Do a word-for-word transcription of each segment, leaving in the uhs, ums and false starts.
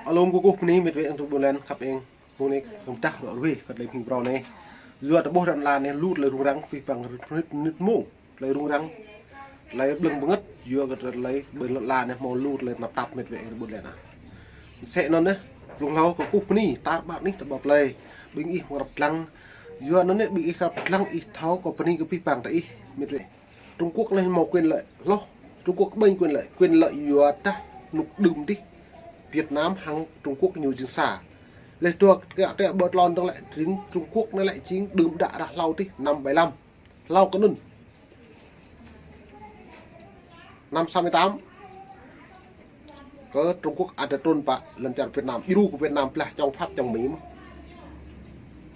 Alum kkuh bni mĭt wĕ ƀuôn lan khăp êng. Mông anei kâo mdah ră ruê kơ tơlơi phing brâo anei. Yua ta ƀuh lăn ala anei lu tơlơi rŭng răng pih păng rơ̆t mông. Tơlơi rŭng răng, tơlơi blơ̆ng bơngăt, yua kơ tơlơi ƀơi lăn ala anei mâo lu tơlơi tơnap tap mĭt wĕ ƀuôn lan ah. Msĕ anăn neh, blŭng hlâo kkuh bni, tar ƀar anih ta ƀuh tơlơi. Ƀing ih mâo răp dlăng. Yua anăn neh ƀing ih răp dlăng ih thâo kơ bni kơ pih păng ta ih mĭt wĕ. Trung Quốc anei mâo quyền lợi hloh. Trung Quốc ƀĕng quyền lợi, quyền lợi yua dah nuk đưm dih Việt Nam hăng Trung Quốc ñu jing sa. Leh dua kơ tĕ ƀơ tlôn dơ̆ng lĕ jing Trung Quốc anei lĕ jing đưm đă rah hlâo dih năm bảy lăm. Hlâo kơ anăn. Năm sáu mươi tám. Kơ Trung Quốc ăt trŭn pă lăn čar Việt Nam. Djru kơ Việt Nam blah čŏng Pháp čŏng Mi mơh.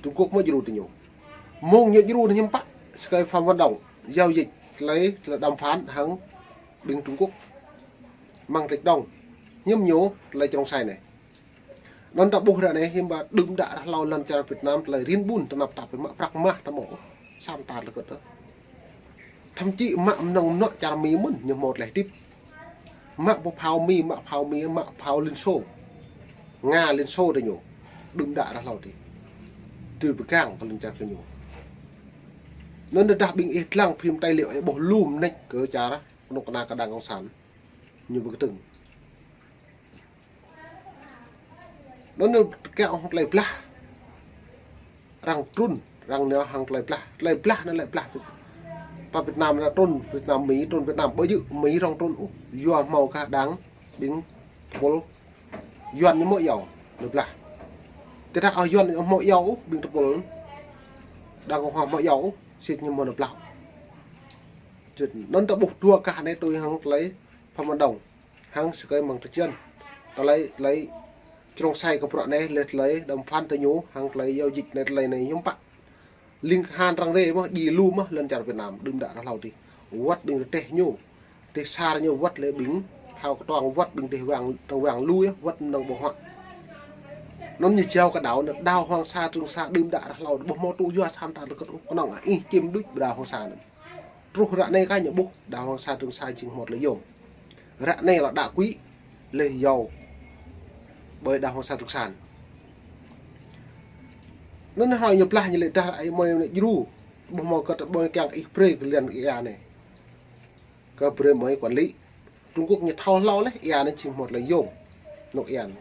Trung Quốc mơh djru ti ñu. Mông ñu djru anei hiăm pă, sơkơi Phạm Văn Đồng, giao dịch tơlơi, tơlơi đàm phán hăng ƀing Trung Quốc. Măng tĕč đŏng, hiăm ñu tơlơi črông sai anei. Anăn ta ƀuh ră anei hiăm pă đưm đă rah hlâo lăn čar Việt Nam tơlơi rin ƀun tơnap tap mă prăk mah ta mâo. Săm tar lơkơt. Thậm chí mă mnơ̆ng mnuă čar Mi mơ̆n ñu mâo tơlơi hdĭp. Mă pô phao Mi, mă phao Mi, mă phao Liên Xô. Nga Liên Xô ta ñu. Đưm đă rah hlâo dih. Tui pơgang pơ lăn čar kơ ñu. Anăn dah ƀing ih dlăng phim tài liệu ih ƀuh lu mnêč kơ čar knŭk kna kơ đảng cộng sản. Ñu bi kdơ̆ng. Anăn ñu kơ hŏng tơlơi blah. Arăng trŭn, arăng nao hŏng tơlơi blah. Tơlơi blah anăn lĕ blah. Ta Việt Nam anăn trŭn, Việt Nam Mi, trŭn Việt Nam ƀu djơ̆ Mi rŏng trŭn ôh. Yua mâo kơ đảng ƀing tơpul Yuăn ñu mâo iâu, tơlơi blah. Tơdah ôh Yuăn ñu mâo iâu ôh, ƀing tơpul đảng cộng hòa mâo iâu ôh, sĭt ñu mâo tơlơi blah. Sĭt anăn ta ƀuh dua kơ anei tui hŏng tơlơi Phạm Văn Đồng. Hăng sơkơi măng tơčen. Tơlơi, tơlơi črông sai kơ bruă anei, leh tơlơi đàm phán ta ñu, hăng tơlơi giao dịch anei tơlơi anei hiăm pă. Ling kahan răng rê mơh, djru lu mơh lăn čar Việt Nam, đưm đă rah hlâo dih. Wăt ƀing rơteh ñu, rơteh sar ñu wăt leh ƀing, hao kơtuang wăt ƀing rơteh wang, tơng wang lu yơh, wăt mnơ̆ng ƀơ̆ng huă. Anăn ñu jao kơ đảo, anăn đảo Hoàng Sa Trường Sa đưm đă rah hlâo, ƀuh mâo tŭ yua săm tar lơkơt ôh, knŏng ih čĭm đuč ƀơi đảo Hoàng Sa anăn. Truh ră anei kơ ñu ƀuh đảo Hoàng Sa Trường Sa jing mâo tơlơi yôm. Ră anei lŏ đa quỹ leh yua ƀơi đảo Hoàng Sa Trường Sa. Anăn hrơi ñu blah ñu lĕ dah ai mơi ñu djru. Ƀuh mâo kơ ƀuh kiăng ih brei kơ lăn ia anei. Kơ brei mơi quản lý. Trung Quốc ñu thâo hlâo leh ia anei jing mâo tơlơi yôm. Anôk ia anei.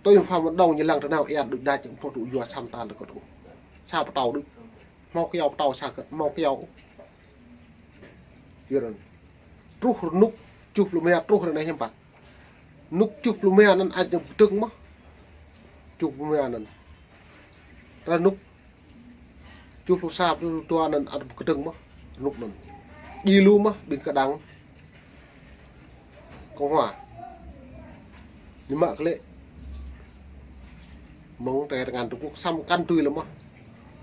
Tui Phạm Văn Đồng ñu lăng tơ nao ia đuč đa jing mâo tŭ yua săm tar lơkơt ôh. Sa pơtâo đuč. Mâo kyâo pơtâo sa kơt, mâo kyâo. Yua anăn. Truh rơnŭk, čuh pluh mia truh ră anei hiăm pă. Rơnŭk čuh pluh mia anăn ăt ñu bi kdơ̆ng mơh. Čuh pluh mia anăn. Rơnŭk čuh pluh sa, pluh dua anăn ăt bi kdơ̆ng mơh. Rơnŭk anăn. Djru lu mơh, ƀing kơ đảng cộng hòa. Ñu mă klĕ. Mơ̆ng tơngan Trung Quốc săm kăn tui lăm mơh.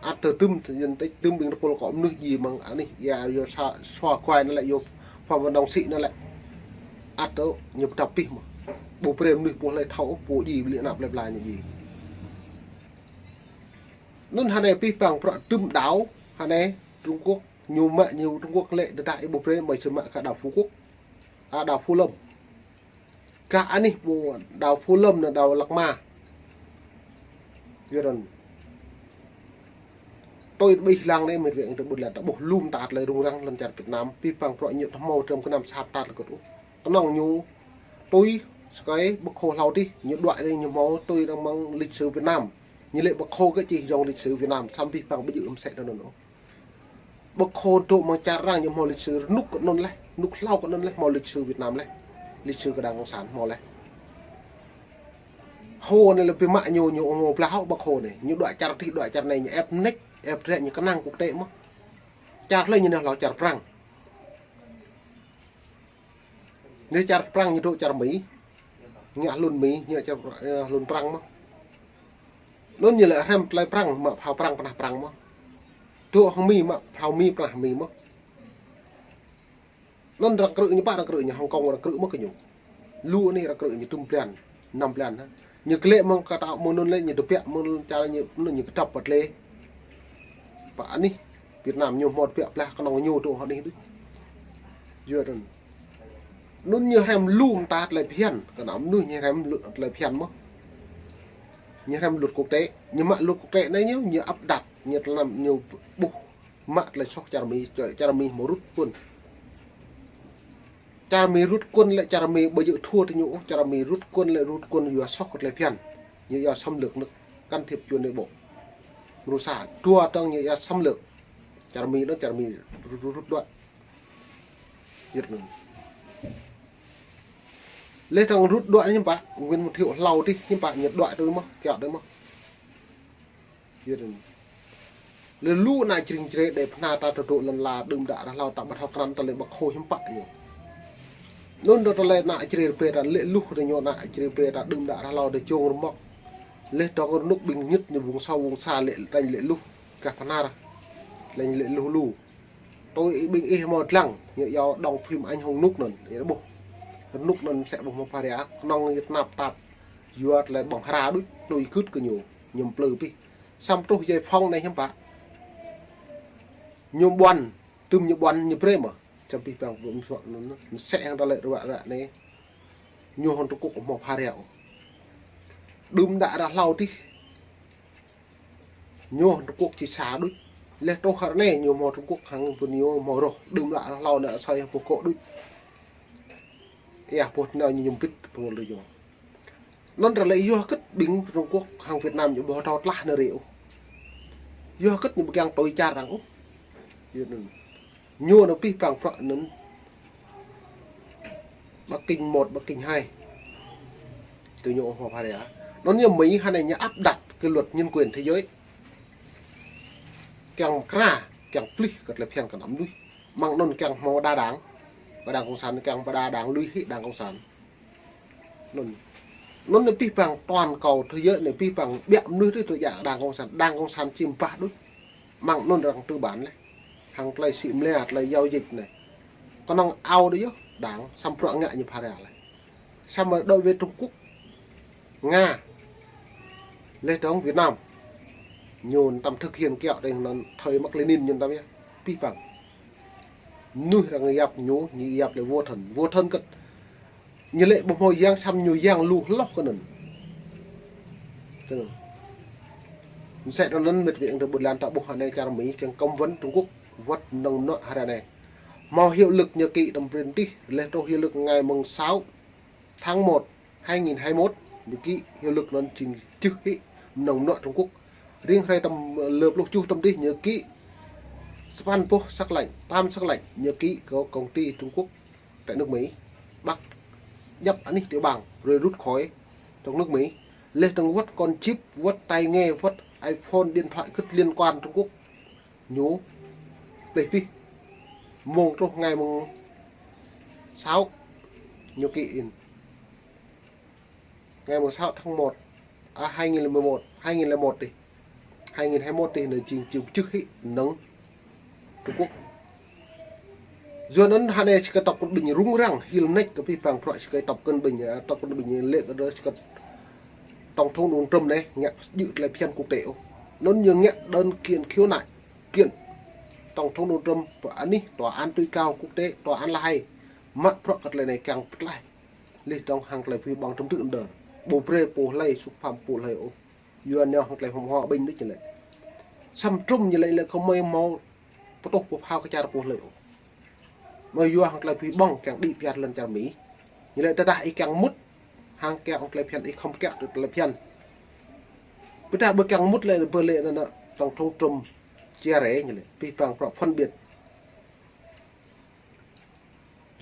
Ăt tơ tŭm, tơ yăn tĕč tŭm ƀing tơpul kơ mnuih djru mơ̆ng anih, ia yua sa, sua kuai anăn lĕ yua Phạm Văn Đồng sĭ anăn lĕ. Ăt tơ ñu pơdăp pih mơh. Ƀu brei mnuih ƀuh leh thâo, ƀu djru bi lĕ anăp lĕ pla ñu djru. Anăn hơnei pih păng bruă tŭm đảo, hơnei Trung Quốc, ñu mă ñu Trung Quốc lĕ tơdah ih ƀu brei, mơi sĭt mă kơ đảo Phú Quốc. A, đảo Phú Lâm. Kơ anih ƀu đảo Phú Lâm anăn đảo Lak Ma. Yua anăn. Tui ƀuh lăng anei mĭt wĕ tơ ƀuôn lan ta ƀuh lu mta tơlơi rŭng răng lăn čar Việt Nam, pih păng bruă ñu tơ mâo tơm kơ năm sap tar lơkơt ôh. Knŏng ñu tui sơkơi ƀuh khô hlâo dih, ñu đuaĭ dih ñu mâo tui răng mơ̆ng lịch sử Việt Nam. Ñu lĕ ƀuh khô kơ čih yŏng lịch sử Việt Nam, săm pih păng ƀu djơ̆ msĕ anăn ôh. Ƀuh khô dôk mơ̆ng čar arăng ñu mâo lịch sử rơnŭk kơ anăn leh, rơnŭk hlâo kơ anăn leh mâo lịch sử Việt Nam leh. Lịch sử kơ đảng cộng sản mâo leh. Hŏ anei lĕ bi mă ñu, ñu mâo blah hŏ ƀuh khô anei. Ñu đuaĭ čar dih, đuaĭ čar anei, ñu ĕp mnêč, ĕp drei ñu knang quốc tế mơh. Čar leh ñu nao hlâo čar Prăng. Anei čar Prăng ñu dôk čar Mi. Ngă hlŭn Mi, ngă čar, ơ, hlŭn Prăng mơh. Anăn ñu lĕ hrăm tơlơi Prăng, mă phao Prăng, pơnah Prăng mơh. Dôk hŏng Mi, mă phao Mi, pơnah Mi mơh. Anăn arăng krư̆ ñu pă, arăng krư̆ ñu Hồng Kông, arăng krư̆ mơh kơ ñu. Lu anei arăng krư̆ ñu tŭm blan, năm blan ha. Ñu klĕ mơ̆ng kơ tao mơ̆ng anăn lĕ ñu tơbiă mơ̆ng čar ñu, anăn ñu kdăp pă tlê. Pă anih Việt Nam ñu mâo tơbiă blah knŏng ñu dôk hŏng anih dih. Yua anăn. Anăn ñu hrăm lu mta tlei phiăn, kơ anăn ñu hrăm lu tlei phiăn mơh. Ñu hrăm luật quốc tế, ñu mă luật quốc tế anei ñu, ñu áp đặt, ñu tlam ñu ƀuh mă tlei soh čar Mi, čar Mi mâo rút quân. Čar Mi rút quân lĕ čar Mi ƀu djŏ thua ti ñu, čar Mi rút quân lĕ rút quân yua soh kơ tlei phiăn. Ñu yua xâm lược nước can thiệp chuyện nội bộ. Mrô sa, dua tơ̆ng ñu yua xâm lược. Čar Mi anăn čar Mi rút, rút, rút đuĕ. Yơh anăn. Leh tơ̆ng rút đuĕ ñu pă, Nguyễn Văn Thiệu hlâo dih ñu pă ñu đuĕ tui mơh, kiă tui mơh. Yơh anăn. Leh lu ană čring čre đe phna ta tơdŏ lăn la đưm đă rah hlâo ta ƀăt hŏk krăn ta lĕ ƀăk khô hiăm pă ñu. Anăn dŏ ta lĕ ană čre rbe ta lĕ luh ta ñu ană čre rbe ta đưm đă rah hlâo ta čông rmŏk. Leh tơ̆ng rnŭk ƀing ñĭt ñu vùng sâu vùng xa lĕ tañ lĕ luh. Kah phnar. Tañ lĕ luh lu. Tui ƀing ih mâo dlăng, ñu yua đóng phim anh hùng Nuk anăn, ih ƀuh. Nuk anăn msĕ ƀuh mâo pharia, knŏng ñu tnap tap. Yua tlei ƀơ̆ng hra đuč, tui gưt kơ ñu, ñu mplư pih. Săm truh giải phóng anei hiăm pă. Ñu ƀuăn, tŭm ñu ƀuăn ñu brei mơh. Čăm pih păng ƀuôn suak anăn, msĕ hŏng ta lĕ ruă ruă anei. Ñu hŏng Trung Quốc mâo pharia. Đưm đă rah hlâo dih. Ñu Trung Quốc či sa đuč. Leh truh hruê anei ñu mâo Trung Quốc hăng pô ñu mâo roh đưm đă rah hlâo đa asơi hăng pô kŏ đuč. Êa pô nao ñu ñŭm pĭt pô lĕ ñu. Anăn ră lĕ yua kơ ƀing Trung Quốc hăng Việt Nam ñu ƀuh thâo tlah nao rê ôh. Yua kơ ñu ƀu kiăng tui čar arăng ôh. Yua anăn. Ñu anăn pih păng prăk anăn. Bắc Kinh một, Bắc Kinh hai. Tui ñu ôh mâo pharia. Anăn ñu Mi hruê anei ñu áp đặt kơ luật nhân quyền thế giới. Kiăng kra, kiăng plih kơ tlei phiăn kơ anăn mnuih. Măng anăn kiăng mâo đa đảng. Ba đảng cộng sản kiăng ba đa đảng lui hĭ đảng cộng sản. Anăn. Anăn anei pih păng toàn cầu thế giới anei pih păng ƀiă mnuih tui tui djă đảng cộng sản, đảng cộng sản či mpah đuč. Măng anăn arăng tư bản leh. Hăng tlei sĭ mlia, tlei giao dịch anei. Knŏng ao đuč yơh, đảng, săm prăk ngă ñu pharia leh. Săm đối với Trung Quốc, Nga, leh dơ̆ng Việt Nam. Ñu tăm thực hiện kiă tơ̆ng anăn thời Mác Lênin ñu tăm yơh, pih păng. Mnuih arăng yap ñu, ñu yap lĕ vô thần, vô thần kơ. Ñu lĕ ƀuh mâo yang săm ñu yang lu hloh kơ anăn. Tơ̆ng. Msĕ anăn mĭt wĕng tơ ƀuôn lan ta ƀuh anei čar Mi kiăng cấm vận Trung Quốc, wăt mnơ̆ng mnuă hruê anei. Mâo hiệu lực ñu ký tăm prin tih, leh truh hiệu lực ngày mùng sáu tháng một, hai nghìn hai mươi mốt, ñu ký hiệu lực anăn jing čih hĭ mnơ̆ng mnuă Trung Quốc. Riêng hruê tăm lơ pluh čuh tăm dih ñu ký sa păn boh sắc lệnh, tám sắc lệnh, ñu ký kơ công ty Trung Quốc. Tại nước Mỹ, bắt dập anih tiểu bang, rồi rút khỏi trong nước Mỹ. Leh dơ̆ng wăt con chip, wăt tai nghe, wăt iPhone, điện thoại gĭt liên quan Trung Quốc. Ñu, plih pih. Mông truh ngày mùng sáu, ñu ký in. Ngày mùng sáu tháng một, à, hai nghìn lẻ một, hai nghìn lẻ một dih. Hai nghìn hai mươi mốt dih anei jing, jing čih hĭ mnơ̆ng Trung Quốc. Yua anăn hruê anei si kơ tŏk kŭn ƀĭng rŭng răng, hil nĕč kơ pih păng prăk si kơ tŏk kŭn ƀĭng, à, tŏk kŭn ƀĭng lĕ kơ si kơ tổng thống Donald Trump anei, ngă jưh tlei phiăn quốc tế ôh. Anăn ñu ngă đơn kiện khiếu nại, kiện tổng thống Donald Trump, anih tòa án tối cao quốc tế, tòa án La Hay, mă prăk kơ tlei anei kiăng pơtlaih. Leh dơ̆ng hăng tlei pui ƀăng tơm tư̆ ndơr. Ƀu brei pô hlei xúc phạm pô hlei ôh. Yua nao hăng tlei hŏm hŏ ƀĭng đuč ñu lĕ. Săm Trump ñu lĕ lĕ kơ mơi mâo pơtuh pơphao kơ čar pô hlei ôh. Mơi yua hăng tlei pui ƀăng kiăng đĭ piar lăn čar Mi. Ñu lĕ tơdah ih kiăng mŭt, hăng kiăng tlei phiăn ih khŏm kiă tui tlei phiăn. Ƀiădah ƀu kiăng mŭt lĕ ƀơ lĕ anăn tổng thống Trump chia rẽ ñu lĕ. Pih păng prăk phân biệt.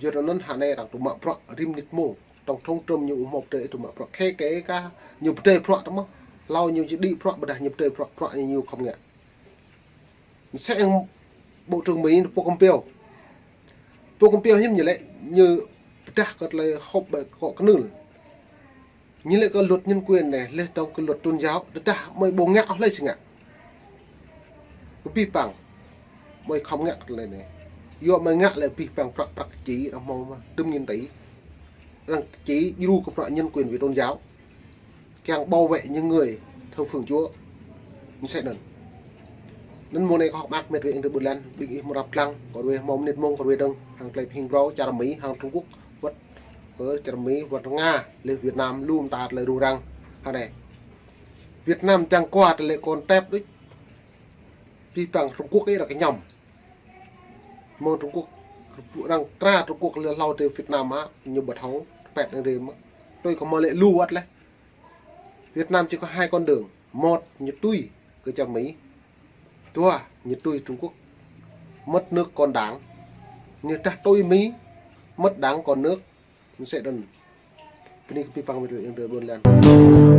Yua anăn hruê anei arăng tŭ mă prăk rĭm nĭt mông. Tổng thống Trump ñu ƀu mâo pơdơi tŭ mă prăk. Khê kê ka ñu pơdơi prăk tơ mơh. Hlâo ñu či đĭ prăk, ƀiădah ñu pơdơi prăk, prăk ñu, ñu khŏm ngă. Msĕ hŏng Bộ trưởng Mỹ Pompeo. Pompeo hiưm ñu lĕ, ñu pơdah kơ tlei họp ƀĕ kŏ knưl. Ñu lĕ kơ luật nhân quyền anei, leh dơ̆ng kơ luật tôn giáo, tơdah mơi ƀu ngă ôh hlei si ngă. Kơ pih păng, mơi khŏm ngă kơ tlei anei. Yua mơi ngă lĕ pih păng prăk, prăk či, arăng mâo mơh, tŭm nghìn tỉ. Arăng či djru kơ prăk nhân quyền về tôn giáo. Kiăng bảo vệ những người thờ phượng Chúa. Msĕ anăn. Anăn mông anei kâo hŏk mơak mĭt wĕng tơ ƀuôn lan, ƀĭng ih mrăp dlăng, kơ ruê mâo mnĭt mông, kơ ruê dơ̆ng, hăng tlei phing brâo, čar Mi, hăng Trung Quốc, wăt kơ čar Mi wăt Nga, leh Việt Nam lu mta tơlơi rŭng răng. Hă anei. Việt Nam čiăng kuă tơlơi kon tep đuč. Bi păng Trung Quốc ih arăng kñăm. Mơ̆ng Trung Quốc, arăng tra Trung Quốc leh hlâo ti Việt Nam hă, ñu ƀu thâo, pĕt anei rê mơh. Tui kơ mơ̆ lĕ lu wăt leh. Việt Nam chỉ có hai con đường. Một, ñu tui kơ čar Mi. Dua, ñu tui Trung Quốc. Mất nước còn đảng. Ñu tah tui Mi, mất đảng còn nước. Msĕ anăn. Bơni kơ bi păng mĭt wa ayŏng adei ƀuôn lan.